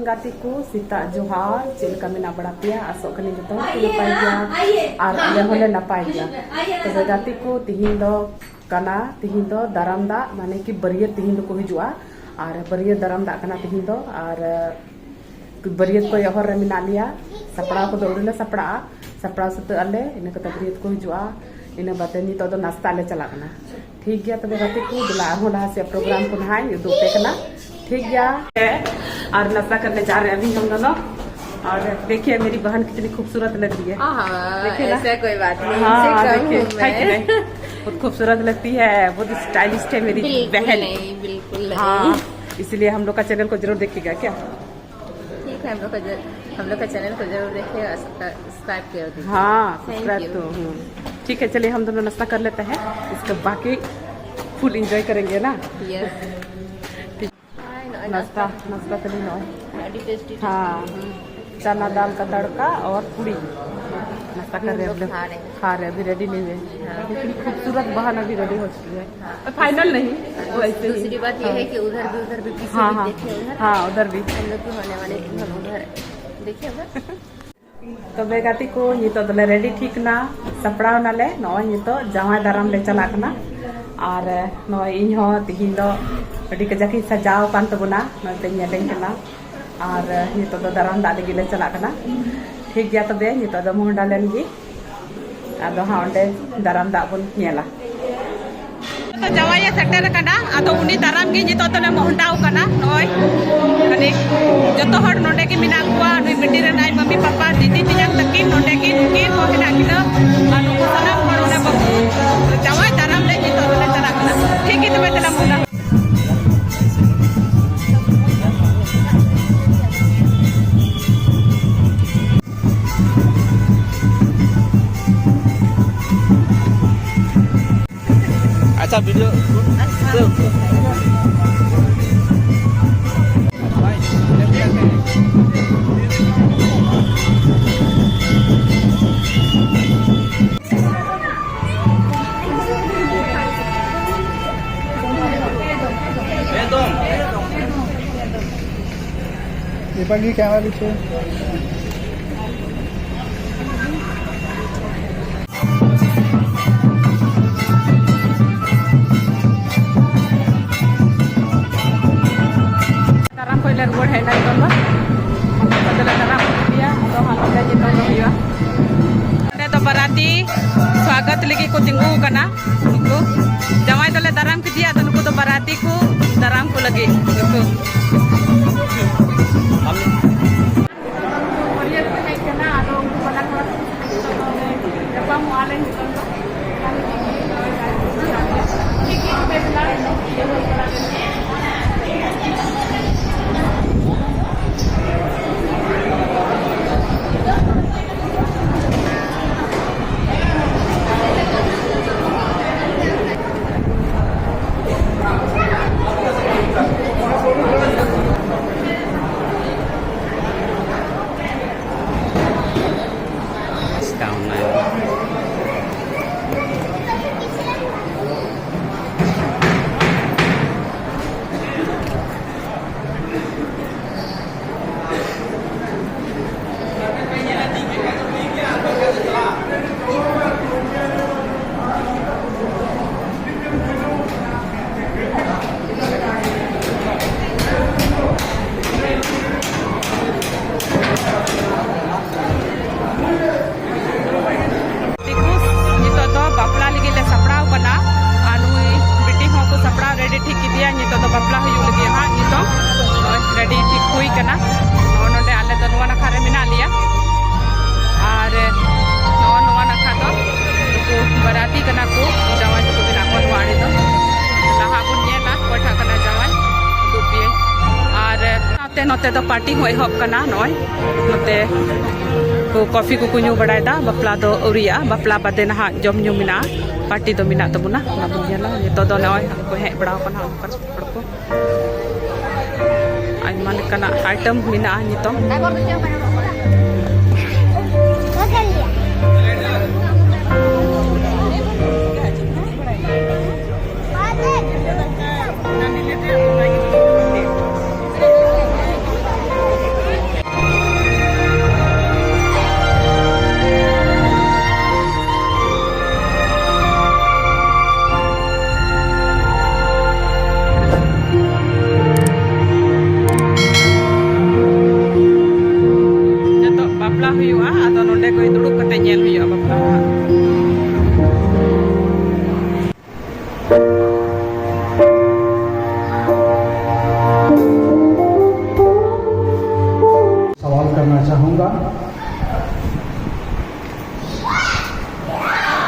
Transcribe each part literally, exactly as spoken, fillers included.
ᱜᱟᱛᱮ ᱠᱚ, ᱥᱮᱛᱟᱜ ᱡᱚᱦᱟᱨ᱾ ᱪᱮᱫ ᱞᱮᱠᱟ ᱢᱮᱱᱟᱜ ᱵᱟᱲᱟ ᱯᱮᱭᱟ? ᱟᱥᱚᱜ ᱠᱟᱹᱱᱟᱹᱧ ᱡᱚᱛᱚ ᱦᱚᱲ ᱯᱮ ᱱᱟᱯᱟᱭ ᱜᱮᱭᱟ ᱟᱨ ᱟᱞᱮ ᱦᱚᱸᱞᱮ ᱱᱟᱯᱟᱭ ᱜᱮᱭᱟ᱾ ᱛᱚᱵᱮ ᱜᱟᱛᱮ ᱠᱚ, ᱛᱤᱦᱤᱧ ᱫᱚ ᱠᱟᱱᱟ, ᱛᱤᱦᱤᱧ ᱫᱚ ᱫᱟᱨᱟᱢ ᱫᱟᱜ, ᱢᱟᱱᱮ ᱠᱤ ᱵᱟᱹᱨᱭᱟᱹᱛ ᱛᱤᱦᱤᱧ ᱫᱚᱠᱚ ᱦᱤᱡᱩᱜᱼᱟ ᱟᱨ ᱵᱟᱹᱨᱭᱟᱹᱛ ᱫᱟᱨᱟᱢ ᱫᱟᱜ ᱠᱟᱱᱟ ᱛᱤᱦᱤᱧ ᱫᱚ᱾ ᱟᱨ ᱵᱟᱹᱨᱭᱟᱹᱛ ᱠᱚ ᱦᱚᱨ ᱨᱮ ᱢᱮᱱᱟᱜ ᱞᱮᱭᱟ, ᱥᱟᱯᱲᱟᱣ ᱠᱚᱫᱚ ᱟᱹᱣᱨᱤ ᱞᱮ ᱥᱟᱯᱲᱟᱜᱼᱟ, ᱥᱟᱯᱲᱟᱣ ᱥᱟᱹᱛᱟᱹᱜ ᱟᱞᱮ, ᱤᱱᱟᱹ ᱠᱟᱛᱮ ᱵᱟᱹᱨᱭᱟᱹᱛ ᱠᱚ ᱦᱤᱡᱩᱜᱼᱟ, ᱤᱱᱟᱹ ᱵᱟᱫᱮ ᱱᱤᱛᱚᱜ ᱫᱚ ᱱᱟᱥᱛᱟ ᱞᱮ ᱪᱟᱞᱟᱜ ᱠᱟᱱᱟ᱾ ᱴᱷᱤᱠ ᱜᱮᱭᱟ, ᱛᱚᱵᱮ ᱜᱟᱛᱮ ᱠᱚ, ᱫᱮᱞᱟ ᱟᱨᱦᱚᱸ ᱞᱟᱦᱟ ᱥᱮᱫ ᱯᱨᱳᱜᱨᱟᱢ ᱠᱚ ᱱᱟᱦᱟᱜ ᱤᱧ ᱩᱫᱩᱜ ᱟᱯᱮ ᱠᱟᱱᱟ᱾ ᱴᱷᱤᱠ ᱜᱮᱭᱟ, ᱟᱨ ᱱᱟᱥᱛᱟ ᱠᱟᱨᱱᱮ ᱡᱟ ᱨᱮ ᱟᱹᱵᱷᱤ ᱦᱚᱸ ᱜᱟᱱᱚᱜ᱾ और देखिए मेरी बहन कितनी खूबसूरत लग रही है। हाँ, देखिए ना। ऐसा कोई बात नहीं, हाँ, इनसे हाँ, कम देखिए, हूँ है कि मैं। नहीं? बहुत खूबसूरत लगती है, बहुत स्टाइलिस्ट है मेरी बिल्कुल बहन। नहीं, बिल्कुल नहीं। हाँ, इसलिए हम लोग का चैनल को जरूर देखिएगा क्या? ठीक है, हम लोग का जर-, हम लोग का चैनल को जरूर देखिएगा, सब्सक्राइब कर दीजिए। हाँ, Thank सब्सक्राइब you। तो, हम्म। ठीक है, चलिए हम दोनों नाश्ता कर लेते हैं, इसके बाकी फुल एंजॉय करेंगे ना। यस। नाश्ता, नाश्ता तो नहीं ना। बड़ी टेस्टी, हाँ। टेस्टी। चना दाल का तड़का और पूड़ी। नाश्ता कर रहे हैं हम लोग। खा रहे हैं। खा रहे हैं, अभी रेडी नहीं हुए। हाँ। लेकिन खूबसूरत बहन अभी रेडी हो चुकी है। हाँ। फाइनल नहीं, वो ऐसे ही। दूसरी बात ये है हाँ। कि उधर भी, उधर भी पीछे हाँ, भी हाँ। देखिए उधर। हाँ, उधर भी। हम लोग भी होने वाले हैं, हम उधर देखिए उधर। ᱛᱚᱵᱮ ᱜᱟᱛᱮ ᱠᱚ, ᱱᱤᱛᱚᱜ ᱫᱚᱞᱮ ᱨᱮᱰᱤ ᱴᱷᱤᱠ ᱱᱟ, ᱥᱟᱯᱲᱟᱣ ᱱᱟᱞᱮ᱾ ᱱᱚᱜᱼᱚᱭ ᱱᱤᱛᱚᱜ ᱡᱟᱶᱟᱭ ᱫᱟᱨᱟᱢ ᱞᱮ ᱪᱟᱞᱟᱜ ᱠᱟᱱᱟ᱾ ᱟᱨ ᱱᱚᱜᱼᱚᱭ ᱤᱧ ᱦᱚᱸ ᱛᱤᱦᱤᱧ ᱫᱚ ᱟᱹᱰᱤ ᱠᱟᱡᱟᱠ ᱤᱧ ᱥᱟᱡᱟᱣ ᱟᱠᱟᱱ ᱛᱟᱵᱚᱱᱟ, ᱱᱚᱜᱼᱚᱭ ᱯᱮ ᱧᱮᱞᱤᱧ ᱠᱟᱱᱟ᱾ ᱟᱨ ᱱᱤᱛᱚᱜ ᱫᱚ ᱫᱟᱨᱟᱢ ᱫᱟᱜ ᱞᱟᱹᱜᱤᱫ ᱞᱮ ᱪᱟᱞᱟᱜ ᱠᱟᱱᱟ᱾ ᱴᱷᱤᱠ ᱜᱮᱭᱟ, ᱛᱚᱵᱮ ᱱᱤᱛᱚᱜ ᱫᱚ ᱢᱚᱦᱰᱟ ᱞᱮᱱ ᱜᱮ, ᱟᱫᱚ ᱦᱟᱸᱜ ᱚᱸᱰᱮ ᱫᱟᱨᱟᱢ ᱫᱟᱜ ᱵᱚᱱ ᱧᱮᱞᱟ᱾ ᱛᱚ ᱡᱟᱶᱟᱭᱮ ᱥᱮᱴᱮᱨ ᱟᱠᱟᱱᱟ, ᱟᱫᱚ ᱩᱱᱤ ᱫᱟᱨᱟᱢ ᱜᱮ ᱱᱤᱛᱚᱜ ᱫᱚᱞᱮ ᱢᱚᱦᱰᱟᱣ ᱠᱟᱱᱟ᱾ ᱱᱚᱜᱼᱚᱭ ᱢᱟᱱᱮ ᱡᱚᱛᱚ ᱦᱚᱲ ᱱᱚᱰᱮ ᱜᱮ ᱢᱮᱱᱟᱜ ᱠᱚᱣᱟ, ᱱᱩᱭ ᱵᱤᱴᱤ ᱨᱮᱱ ᱟᱡ ᱢᱟᱹᱢᱤ ᱯᱟᱯᱟ, ᱫᱤᱫᱤ ᱛᱮᱧᱟᱝ ᱛᱟᱹᱠᱤᱱ ᱱᱚᱰᱮ ᱜᱮ, ᱱᱩᱠᱤᱱ ᱦᱚᱸ ᱢᱮᱱᱟᱜ ᱠᱤᱱᱟ᱾ ᱟᱨ ᱱᱩᱠᱩ ᱥᱟᱱᱟᱢ ᱦᱚᱲ ᱚᱱᱟ ᱵᱟᱹᱦᱩ ᱡᱟᱶᱟᱭ ᱫᱟᱨᱟᱢ ᱞᱮ ᱱᱤᱛᱚᱜ ᱫᱚᱞᱮ ᱪᱟᱞᱟᱜ ᱠᱟᱱᱟ᱾ ᱴᱷᱤᱠ ᱜᱮ, ᱛᱚᱵᱮ ᱫᱮᱞᱟ ᱢᱚᱦᱰᱟ᱾ अच्छा, वीडियो। ᱵᱷᱟᱹᱜᱤ ᱠᱟᱱᱟ ᱟᱹᱰᱤ ᱪᱮᱦᱨᱟ᱾ ᱫᱟᱨᱟᱢ ᱠᱷᱚᱡ ᱞᱮ ᱨᱩᱣᱟᱹᱲ ᱦᱮᱡ ᱮᱱᱟ ᱱᱤᱛᱚᱝ ᱫᱚ᱾ ᱟᱫᱚ ᱞᱮ ᱫᱟᱨᱟᱢ ᱤᱫᱤᱭᱟ, ᱟᱫᱚ ᱦᱟᱸᱜ ᱱᱚᱰᱮ ᱱᱤᱛᱚᱝ ᱫᱚ ᱦᱩᱭᱩᱜᱼᱟ᱾ ᱱᱚᱰᱮ ᱫᱚ ᱵᱟᱨᱟᱛᱤ ᱥᱣᱟᱜᱚᱛ ᱞᱟᱹᱜᱤᱫ ᱠᱚ ᱛᱤᱸᱜᱩ ᱟᱠᱟᱱᱟ᱾ ᱱᱩᱠᱩ ᱡᱟᱶᱟᱭ ᱫᱚᱞᱮ ᱫᱟᱨᱟᱢ ᱠᱮᱫᱮᱭᱟ, ᱟᱫᱚ ᱱᱩᱠᱩ ᱫᱚ ᱵᱟᱨᱟᱛᱤ ᱠᱚ ᱫᱟᱨᱟᱢ ᱠᱚ ᱞᱟᱹᱜᱤᱫ ᱱᱩᱠᱩ᱾ ᱵᱟᱹᱨᱭᱟᱹᱛ ᱠᱚ ᱦᱮᱡ ᱠᱟᱱᱟ, ᱟᱫᱚ ᱩᱱᱠᱩ ᱵᱟᱱᱟ ᱠᱚᱲᱟ ᱠᱚ ᱧᱟᱯᱟᱢᱚᱜᱼᱟ ᱞᱮ ᱱᱤᱛᱚᱝ ᱫᱚ᱾ ᱫᱤᱠᱩ, ᱱᱤᱛᱚᱜ ᱫᱚ ᱵᱟᱯᱞᱟ ᱞᱟᱹᱜᱤᱫ ᱞᱮ ᱥᱟᱯᱲᱟᱣ ᱠᱟᱱᱟ᱾ ᱟᱨ ᱱᱩᱭ ᱵᱤᱴᱤ ᱦᱚᱸ ᱠᱚ ᱥᱟᱯᱲᱟᱣ ᱨᱮᱰᱤ ᱴᱷᱤᱠ ᱠᱮᱫᱮᱭᱟ᱾ ᱱᱤᱛᱚᱜ ᱫᱚ ᱵᱟᱯᱞᱟ ᱦᱩᱭᱩᱜ ᱞᱟᱹᱜᱤᱫ ᱦᱟᱸᱜ᱾ ᱱᱤᱛᱚᱜ ᱱᱚᱜᱼᱚᱭ ᱨᱮᱰᱤ ᱴᱷᱤᱠ ᱦᱩᱭ ᱠᱟᱱᱟ᱾ ᱱᱚᱜᱼᱚᱭ ᱱᱚᱰᱮ ᱟᱞᱮ ᱫᱚ ᱱᱚᱣᱟ ᱱᱟᱠᱷᱟ ᱨᱮ ᱢᱮᱱᱟᱜ ᱞᱮᱭᱟ᱾ ᱟᱨ ᱱᱚᱜᱼᱚ ᱱᱚᱣᱟ ᱱᱟᱠᱷᱟ ᱫᱚ ᱱᱩᱠᱩ ᱵᱟᱨᱟᱛᱤ ᱠᱟᱱᱟ ᱠᱚ, ᱡᱟᱶᱟᱭ ᱛᱟᱠᱚ ᱢᱮᱱᱟᱜ ᱠᱚᱣᱟ ᱱᱚᱣᱟ ᱟᱲᱮ ᱫᱚ᱾ ᱞᱟᱦᱟ ᱵᱚᱱ ᱧᱮᱞᱟ ᱚᱠᱚᱭᱴᱟᱜ ᱠᱟᱱᱟ ᱡᱟᱶᱟᱭ, ᱩᱫᱩᱜ ᱯᱮᱭᱟᱹᱧ᱾ ᱟᱨ ᱱᱚᱛᱮ, ᱱᱚᱛᱮ ᱫᱚ ᱯᱟᱨᱴᱤ ᱦᱚᱸ ᱮᱦᱚᱵ ᱠᱟᱱᱟ᱾ ᱱᱚᱜᱼᱚᱭ ᱱᱚᱛᱮ ᱠᱚ ᱠᱚᱯᱷᱤ ᱠᱚᱠᱚ ᱧᱩ ᱵᱟᱲᱟᱭᱮᱫᱟ᱾ ᱵᱟᱯᱞᱟ ᱫᱚ ᱟᱹᱣᱨᱤᱭᱟᱜᱼᱟ, ᱵᱟᱯᱞᱟ ᱵᱟᱫᱮ ᱱᱟᱦᱟᱜ ᱡᱚᱢ ᱧᱩ ᱢᱮᱱᱟᱜᱼᱟ, ᱯᱟᱨᱴᱤ ᱫᱚ ᱢᱮᱱᱟᱜ ᱛᱟᱵᱚᱱᱟ, ᱚᱱᱟ ᱵᱚᱱ ᱧᱮᱞᱟ᱾ ᱱᱤᱛᱚᱜ ᱫᱚ ᱱᱚᱜᱼᱚᱭ ᱠᱚ ᱦᱮᱡ ᱵᱟᱲᱟᱣ ᱠᱟᱱᱟ ᱚᱱᱠᱟᱱ ᱦᱚᱲ ᱠᱚ᱾ ᱟᱭᱢᱟ ᱞᱮᱠᱟᱱᱟᱜ ᱟᱭᱴᱮᱢ ᱢᱮᱱᱟᱜᱼᱟ ᱱᱤᱛᱚᱝ᱾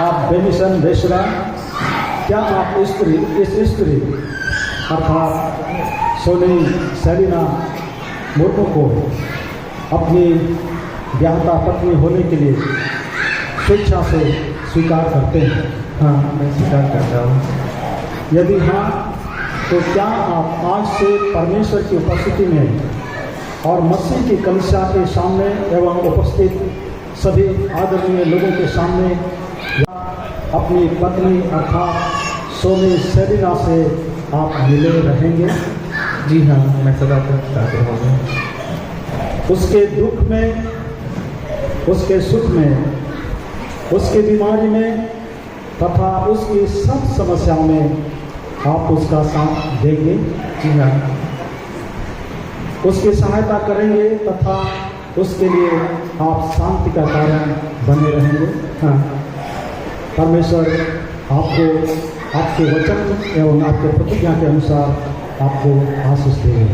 आप बेनिसन बेसरा, क्या आप स्त्री, इस स्त्री अर्थात सोनी सेलिना मुर्मू को अपनी ब्याहता पत्नी होने के लिए स्वेच्छा से स्वीकार करते हैं? हाँ, मैं स्वीकार करता हूँ। यदि हाँ, तो क्या आप आज से परमेश्वर की उपस्थिति में और मसीह की कलीसिया के सामने एवं उपस्थित सभी आदरणीय लोगों के सामने अपनी पत्नी अर्थात सोनी सेलिना से आप मिले रहेंगे? जी हाँ, मैं सदा तक साथ रहूँगा। उसके दुख में, उसके सुख में, उसकी बीमारी में तथा उसकी सब समस्याओं में आप उसका साथ देंगे? जी हाँ। उसकी सहायता करेंगे तथा उसके लिए आप शांति का कारण बने रहेंगे? हाँ। परमेश्वर आपको आपके वचन एवं आपके प्रतिज्ञा के अनुसार आपको आशीष देंगे।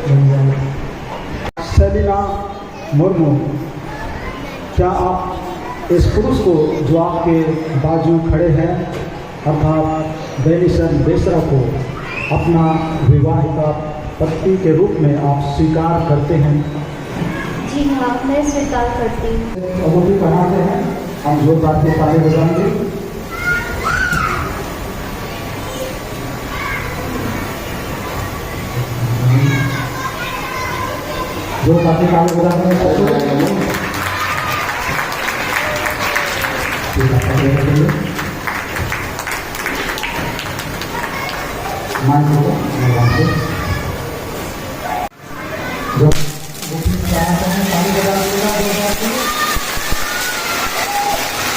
धन्यवाद। सेलिना मुर्मू, क्या आप इस पुरुष को, जो आपके बाजू खड़े हैं, अर्थात बेनिसन बेसरा को अपना विवाहिता पति के रूप में आप स्वीकार करते हैं? जी हाँ, मैं स्वीकार करती हूँ। अवधि बनाते हैं, हम जोरदार से ताली बजाएंगे। जो ताली, ताली बजाते हैं सबको। माइक को भगवान से। जो, जो भी चाहते हैं, ताली बजा दीजिएगा, जोरदार से।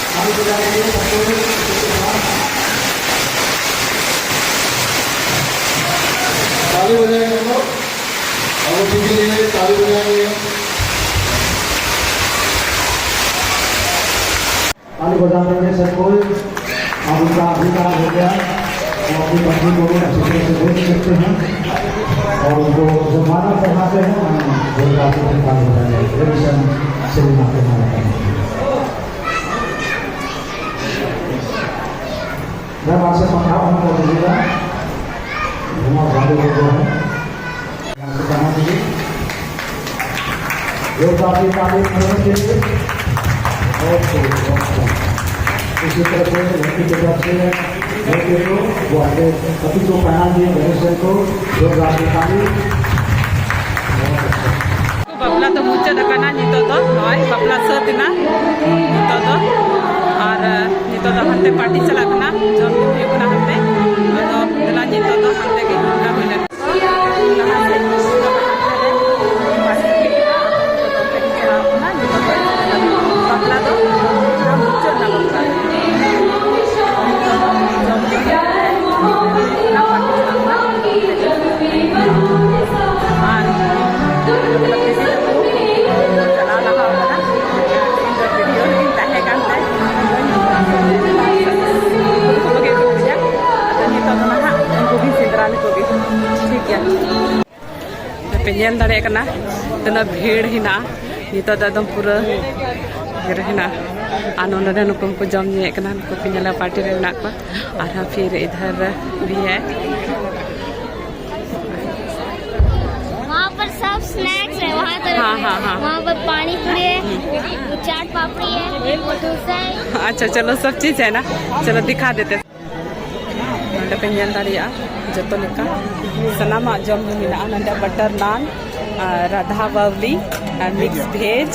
ताली बजा दीजिए सबको। ताली बजाएंगे हम लोग। और उसी के लिए ताली बजाएंगे। ताली बजा देंगे सब कोई। अब उनका अधिकार हो गया, वो अपनी पत्नी को भी अच्छी तरह से देख सकते हैं और उनको जमाना पहनाते हैं। हम जोरदार से ताली बजाएंगे। ये मिशन से भी माफी मांगता हूँ। ध्यान से पंखा ऑन कर दीजिएगा। घुमा भारी हो गया है। यहाँ से कहाँ दीजिए? जोरदार से ताली बजाने के लिए। बहुत खूब, बहुत खूब। इसी तरह से लड़की के तरफ से लड़के को, वो अपने पति को पहनाएंगे, गणेश जी को जोरदार से ताली। बहुत अच्छा। ᱵᱟᱯᱞᱟ ᱫᱚ ᱢᱩᱪᱟᱹᱫ ᱟᱠᱟᱱᱟ᱾ ᱱᱤᱛᱚᱜ ᱫᱚ ᱱᱚᱜᱼᱚᱭ ᱵᱟᱯᱞᱟ ᱥᱟᱹᱛ ᱮᱱᱟ ᱱᱤᱛᱚᱜ ᱫᱚ᱾ ᱟᱨ ᱱᱤᱛᱚᱜ ᱫᱚ ᱦᱟᱱᱛᱮ ᱯᱟᱨᱴᱤ ᱪᱟᱞᱟᱜ ᱠᱟᱱᱟ, ᱡᱚᱢ ᱧᱩ ᱦᱩᱭᱩᱜ ᱠᱟᱱᱟ ᱦᱟᱱᱛᱮ᱾ ᱟᱫᱚ ᱫᱮᱞᱟ ᱱᱤᱛᱚᱜ ᱫᱚ ᱦᱟᱱᱛᱮ ᱜᱮ ᱦᱩᱭ ᱞᱮᱱ᱾ ᱞᱟᱦᱟ ᱥᱮᱫ ᱪᱟᱞᱟᱣ ᱠᱟᱱᱟ᱾ ᱱᱤᱛᱚᱜ ᱫᱚ ᱵᱟᱯᱞᱟ ᱫᱚ ᱢᱩᱪᱟᱹᱫ ᱮᱱᱟ ᱵᱟᱯᱞᱟ᱾ ᱱᱤᱛᱚᱜ ᱫᱚ ᱡᱚᱢ ᱧᱩ ᱦᱩᱭᱩᱜ ᱠᱟᱱᱟ, ᱯᱟᱨᱴᱤ ᱪᱟᱞᱟᱜ ᱠᱟᱱᱟ᱾ ᱟᱨ ᱪᱟᱞᱟᱣ ᱞᱟᱦᱟ ᱟᱠᱟᱱᱟ᱾ ᱤᱧ ᱫᱚ ᱵᱷᱤᱰᱤᱭᱳ ᱨᱮᱜᱤᱧ ᱛᱟᱦᱮᱸ ᱠᱟᱱ ᱛᱮ ᱩᱱᱠᱩ ᱠᱚᱜᱮ ᱠᱚ ᱤᱫᱤᱭᱟ᱾ ᱟᱫᱚ ᱱᱤᱛᱚᱜ ᱫᱚ ᱱᱟᱦᱟᱜ ᱩᱱᱠᱩ ᱜᱤᱧ ᱥᱮᱸᱫᱽᱨᱟ ᱞᱮᱠᱚ ᱜᱮ᱾ ᱴᱷᱤᱠ ᱜᱮᱭᱟ᱾ ᱯᱮ ᱧᱮᱞ ᱫᱟᱲᱮᱭᱟᱜ ᱠᱟᱱᱟ ᱛᱤᱱᱟᱹᱜ ᱵᱷᱤᱲ ᱦᱮᱱᱟᱜᱼᱟ᱾ ᱱᱤᱛᱚᱜ ᱫᱚ ᱮᱠᱫᱚᱢ ᱯᱩᱨᱟᱹ ᱵᱷᱤᱲ ᱦᱮᱱᱟᱜᱼᱟ᱾ ᱟᱨ ᱱᱚᱰᱮ ᱱᱩᱠᱩ ᱦᱚᱸᱠᱚ ᱡᱚᱢ ᱧᱩᱭᱮᱫ ᱠᱟᱱᱟ, ᱱᱩᱠᱩ ᱯᱮ ᱧᱮᱞᱟ ᱯᱟᱨᱴᱤ ᱨᱮ ᱢᱮᱱᱟᱜ ᱠᱚᱣᱟ᱾ ᱟᱨᱦᱚᱸ ᱯᱷᱤᱨ ᱤᱫᱷᱟᱨ ᱵᱷᱤ ᱦᱮ᱾ वहाँ पर सब स्नैक्स है, वहाँ पर हाँ, हाँ, हाँ। वहाँ पर पानी पूरी है, चाट पापड़ी है, डोसा है। अच्छा, चलो, सब चीज़ है ना, चलो दिखा देते। ᱱᱚᱰᱮ ᱯᱮ ᱧᱮᱞ ᱫᱟᱲᱮᱭᱟᱜᱼᱟ, ᱡᱚᱛᱚ ᱞᱮᱠᱟ ᱥᱟᱱᱟᱢᱟᱜ ᱡᱚᱢ ᱧᱩ ᱢᱮᱱᱟᱜᱼᱟ᱾ ᱱᱚᱰᱮ ᱵᱟᱴᱟᱨ ᱱᱟᱱ, ᱟᱨ ᱨᱟᱫᱷᱟ ᱵᱟᱣᱞᱤ, ᱟᱨ ᱢᱤᱠᱥ ᱵᱷᱮᱡᱽ,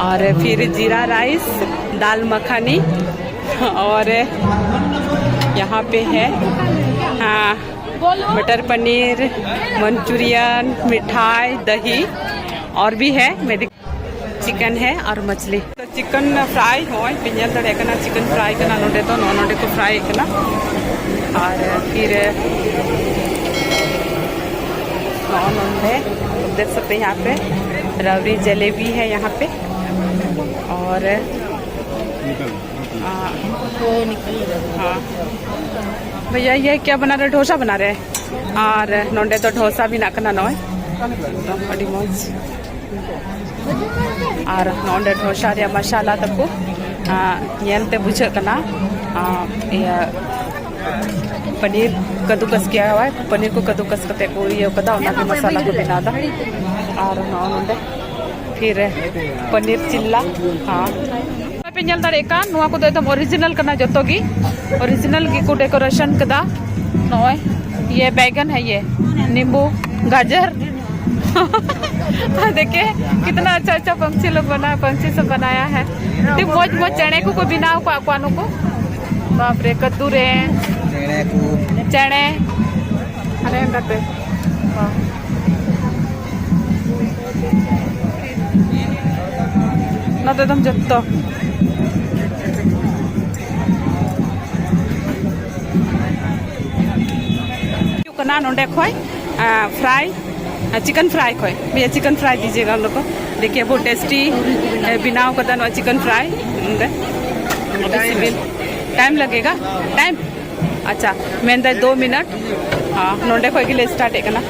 ᱟᱨ ᱯᱷᱤᱨ ᱡᱤᱨᱟ ᱨᱟᱭᱤᱥ, ᱫᱟᱞ ᱢᱟᱠᱷᱟᱱᱤ, ᱟᱨ ᱭᱟᱦᱟᱸ ᱯᱮ ᱦᱮ, ᱦᱟᱸ, ᱢᱚᱴᱚᱨ ᱯᱟᱱᱤᱨ, ᱢᱟᱱᱪᱩᱨᱤᱭᱟᱱ, ᱢᱤᱴᱷᱟᱭ, ᱫᱟᱦᱤ, ᱟᱨ ᱵᱷᱤ ᱦᱮ, ᱢᱮᱰᱤ-, ᱪᱤᱠᱮᱱ ᱦᱮ ᱟᱨ ᱢᱟᱪᱷᱞᱤ᱾ ᱛᱚ, ᱪᱤᱠᱮᱱ ᱯᱷᱨᱟᱭ, ᱦᱚᱸᱜᱼᱚᱭ ᱯᱮ ᱧᱮᱞ ᱫᱟᱲᱮᱭᱟᱜ ᱠᱟᱱᱟ, ᱪᱤᱠᱮᱱ ᱯᱷᱨᱟᱭ ᱠᱟᱱᱟ ᱱᱚᱰᱮ ᱫᱚ, ᱱᱚᱜᱼᱚ ᱱᱚᱰᱮ ᱠᱚ ᱯᱷᱨᱟᱭᱮᱫ ᱠᱟᱱᱟ᱾ ᱟᱨ ᱯᱷᱤᱨ ᱱᱚᱜᱼᱚ ᱱᱚᱰᱮ ᱫᱮᱠᱷ ᱥᱟᱠᱛᱮ ᱦᱮᱸ ᱭᱟᱦᱟᱸ ᱯᱮ ᱨᱟᱵᱲᱤ ᱡᱟᱞᱮᱵᱤ ᱦᱮ ᱭᱟᱦᱟᱸ ᱯᱮ᱾ ᱟᱨ ᱟᱨ, ᱦᱟᱸ᱾ ᱵᱷᱟᱭᱭᱟ, ᱭᱮ ᱠᱭᱟ ᱵᱟᱱᱟ ᱨᱮ? ᱰᱷᱳᱥᱟ ᱵᱟᱱᱟ ᱨᱮ᱾ ᱟᱨ ᱱᱚᱰᱮ ᱫᱚ ᱰᱷᱳᱥᱟ ᱵᱮᱱᱟᱜ ᱠᱟᱱᱟ ᱱᱚᱜᱼᱚᱭ᱾ ᱟᱹᱰᱤ ᱢᱚᱡᱽ᱾ ᱟᱨ ᱱᱚᱰᱮ ᱰᱷᱳᱥᱟ ᱨᱮᱭᱟᱜ ᱢᱟᱥᱟᱞᱟ ᱛᱟᱠᱚ, ᱟᱸ, ᱧᱮᱞᱛᱮ ᱵᱩᱡᱷᱟᱹᱜ ᱠᱟᱱᱟ, ᱟᱸ, ᱤᱭᱟᱹ, ᱯᱟᱱᱤᱨ ᱠᱟᱫᱩᱠᱟᱥ ᱠᱤᱭᱟ ᱦᱩᱣᱟ ᱦᱟᱭ, ᱯᱟᱱᱤᱨ ᱠᱚ ᱠᱟᱫᱩᱠᱟᱥ ᱠᱟᱛᱮ ᱠᱚ ᱤᱭᱟᱹ ᱠᱟᱫᱟ, ᱚᱱᱟ ᱜᱮ ᱢᱟᱥᱟᱞᱟ ᱠᱚ ᱵᱮᱱᱟᱣ ᱫᱟ᱾ ᱟᱨ ᱱᱚᱜᱼᱚ ᱱᱚᱰᱮ ᱯᱷᱤᱨ ᱯᱟᱱᱤᱨ ᱪᱤᱞᱞᱟ, ᱦᱟᱸ᱾ ᱱᱚᱜᱼᱚᱭ ᱯᱮ ᱧᱮᱞ ᱫᱟᱲᱮᱭᱟᱜ ᱠᱟᱱ, ᱱᱚᱣᱟ ᱠᱚᱫᱚ ᱮᱠᱫᱚᱢ ᱚᱨᱤᱡᱤᱱᱟᱞ ᱠᱟᱱᱟ, ᱡᱚᱛᱚ ᱜᱮ ᱚᱨᱤᱡᱤᱱᱟᱞ ᱜᱮᱠᱚ ᱰᱮᱠᱳᱨᱮᱥᱚᱱ ᱠᱟᱫᱟ᱾ ᱱᱚᱜᱼᱚᱭ ᱤᱭᱟᱹ ᱵᱮᱜᱟᱱ ᱦᱮ, ᱤᱭᱟᱹ ᱱᱤᱢᱵᱩ, ᱜᱟᱡᱚᱨ, देखिए कितना अच्छा अच्छा पंछी लोग बना, पंछी सब बनाया है। ᱟᱹᱰᱤ ᱢᱚᱡᱽ ᱢᱚᱡᱽ ᱪᱮᱬᱮ ᱠᱚᱠᱚ ᱵᱮᱱᱟᱣ ᱠᱟᱜ ᱠᱚᱣᱟ ᱱᱩᱠᱩ᱾ ᱵᱟᱯ ᱨᱮ, ᱠᱟᱹᱫᱩ ᱨᱮ, ᱪᱮᱬᱮ ᱠᱚ᱾ ᱪᱮᱬᱮ᱾ ᱦᱟᱱᱮ ᱜᱟᱛᱮ᱾ ᱵᱟᱦ᱾ ᱱᱚᱛᱮ ᱫᱚᱢ ᱡᱚᱛᱚ᱾ ᱦᱩᱭᱩᱜ ᱠᱟᱱᱟ ᱱᱚᱰᱮ ᱠᱷᱚᱡ, ᱟ, ᱯᱷᱨᱟᱭ, ᱟ, ᱪᱤᱠᱮᱱ ᱯᱷᱨᱟᱭ ᱠᱷᱚᱡ᱾ भैया चिकन फ्राई दीजिएगा हम लोग को। देखिए बहुत टेस्टी, ए, ᱵᱮᱱᱟᱣ ᱠᱟᱫᱟ ᱱᱚᱣᱟ ᱪᱤᱠᱮᱱ ᱯᱷᱨᱟᱭ ᱱᱚᱰᱮ᱾ ᱟᱹᱰᱤ ᱥᱤᱵᱤᱞ। टाइम लगेगा? टाइम? ᱟᱪᱪᱷᱟ, ᱢᱮᱱᱫᱟᱭ ᱫᱩ ᱢᱤᱱᱤᱴ᱾ ᱦᱮᱸ, ᱱᱚᱰᱮ ᱠᱷᱚᱡ ᱜᱮᱞᱮ ᱥᱴᱟᱨᱴ ᱮᱫ ᱠᱟᱱᱟ᱾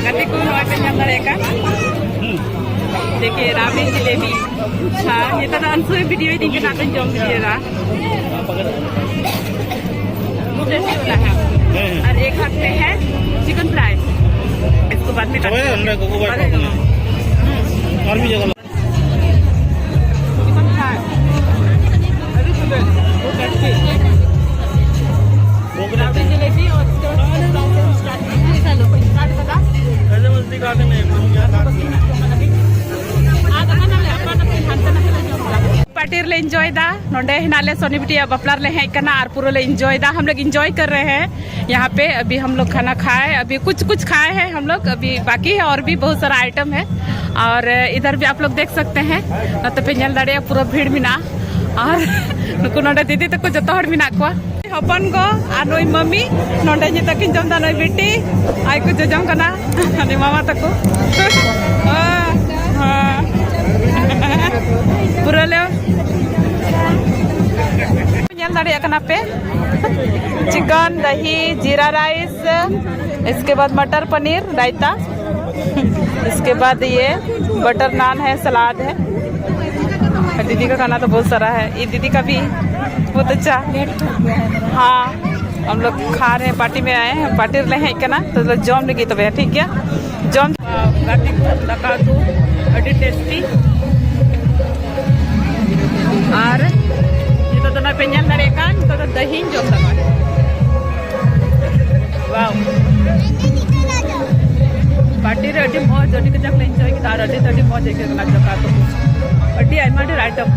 ᱜᱟᱛᱮ ᱠᱚ, ᱱᱚᱜᱼᱚᱭ ᱯᱮ ᱧᱮᱞ ᱫᱟᱲᱮᱭᱟᱜ ᱠᱟᱱ, देखिए राबड़ी जलेबी। हाँ, ये तो अंशु वीडियो ही दिन के साथ जम दीजिएगा। टेस्टी वाला है। और एक हाथ में है चिकन फ्राई, इसको बाद में काट के। अंडा को को बात करना। और भी जगह। Chicken fry. अभी तो दे। वो कैसे? राबड़ी जलेबी और उसके बाद चिकन फ्राई। स्टार्ट करा। ᱯᱟᱨᱴᱤ ᱨᱮᱞᱮ ᱮᱱᱡᱚᱭ ᱫᱟ᱾ ᱱᱚᱰᱮ ᱦᱮᱱᱟᱜ ᱞᱮ, ᱥᱚᱱᱤ ᱵᱤᱴᱤᱭᱟᱜ ᱵᱟᱯᱞᱟ ᱨᱮᱞᱮ ᱦᱮᱡ ᱠᱟᱱᱟ ᱟᱨ ᱯᱩᱨᱟᱹ ᱞᱮ ᱮᱱᱡᱚᱭ ᱫᱟ, हम लोग एंजॉय कर रहे हैं। यहाँ पे अभी हम लोग खाना खाए, अभी कुछ कुछ खाए हैं हम लोग, अभी बाकी है और भी बहुत सारा आइटम है। और इधर भी आप लोग देख सकते हैं, ᱱᱚᱛᱮ ᱯᱮ ᱧᱮᱞ ᱫᱟᱲᱮᱭᱟᱜᱼᱟ, ᱯᱩᱨᱟᱹ ᱵᱷᱤᱲ ᱢᱮᱱᱟᱜᱼᱟ᱾ ᱟᱨ ᱱᱩᱠᱩ ᱱᱚᱰᱮ ᱫᱤᱫᱤ ᱛᱟᱠᱚ ᱡᱚᱛᱚ ᱦᱚᱲ ᱢᱮᱱᱟᱜ ᱠᱚᱣᱟ᱾ ᱦᱚᱯᱚᱱ ᱜᱚ ᱟᱨ ᱱᱩᱭ ᱢᱟᱹᱢᱤ ᱱᱚᱰᱮ ᱧᱮᱛᱟ ᱠᱤᱱ ᱡᱚᱢ ᱫᱟ, ᱱᱩᱭ ᱵᱤᱴᱤ ᱟᱡ ᱠᱚ ᱡᱚᱡᱚᱢ ᱠᱟᱱᱟ, ᱩᱱᱤ ᱢᱟᱢᱟ ᱛᱟᱠᱚ᱾ ᱦᱮᱸ, ᱦᱮᱸ᱾ ᱯᱩᱨᱟᱹ ᱞᱮ ᱧᱮᱞ ᱫᱟᱲᱮᱭᱟᱜ ᱠᱟᱱᱟ ᱯᱮ, ᱪᱤᱠᱚᱱ, ᱫᱟᱦᱤ, ᱡᱤᱨᱟ ᱨᱟᱭᱤᱥ, इसके बाद मटर पनीर रायता, इसके बाद ये बटर नान है, सलाद है। दीदी का खाना तो बहुत सारा है, ये दीदी का भी बहुत अच्छा। हाँ, हम लोग खा रहे हैं, पार्टी में आए हैं, पार्टी ᱨᱮᱞᱮ ᱦᱮᱡ ᱠᱟᱱᱟ, ᱛᱚ ᱡᱚᱢ ᱞᱟᱹᱜᱤᱫ ᱛᱚᱵᱮ, ᱴᱷᱤᱠ ᱜᱮᱭᱟ, ᱡᱚᱢ᱾ ᱜᱟᱛᱮ ᱠᱚ, ᱫᱟᱠᱟ ᱩᱛᱩ ᱟᱹᱰᱤ ᱴᱮᱥᱴᱤ᱾ ᱟᱨ ᱱᱤᱛᱚᱜ ᱫᱚ ᱱᱚᱜᱼᱚᱭ ᱯᱮ ᱧᱮᱞ ᱫᱟᱲᱮᱭᱟᱜ ᱠᱟᱱ, ᱱᱤᱛᱚᱜ ᱫᱚ ᱫᱟᱹᱦᱤᱧ ᱡᱚᱢ ᱫᱟ᱾ ᱣᱟᱣ, ᱯᱟᱨᱴᱤ ᱨᱮ ᱟᱹᱰᱤ ᱢᱚᱡᱽ, ᱟᱹᱰᱤ ᱠᱟᱡᱟᱠ ᱞᱮ ᱮᱱᱡᱚᱭ ᱠᱮᱫᱟ ᱟᱨ ᱟᱹᱰᱤ, ᱟᱹᱰᱤ ᱢᱚᱡᱽ ᱟᱹᱭᱠᱟᱹᱜ ᱠᱟᱱᱟ ᱫᱟᱠᱟ ᱩᱛᱩ ᱠᱚ᱾ ᱟᱹᱰᱤ ᱟᱭᱢᱟ ᱰᱷᱮᱨ ᱟᱭᱴᱮᱢ᱾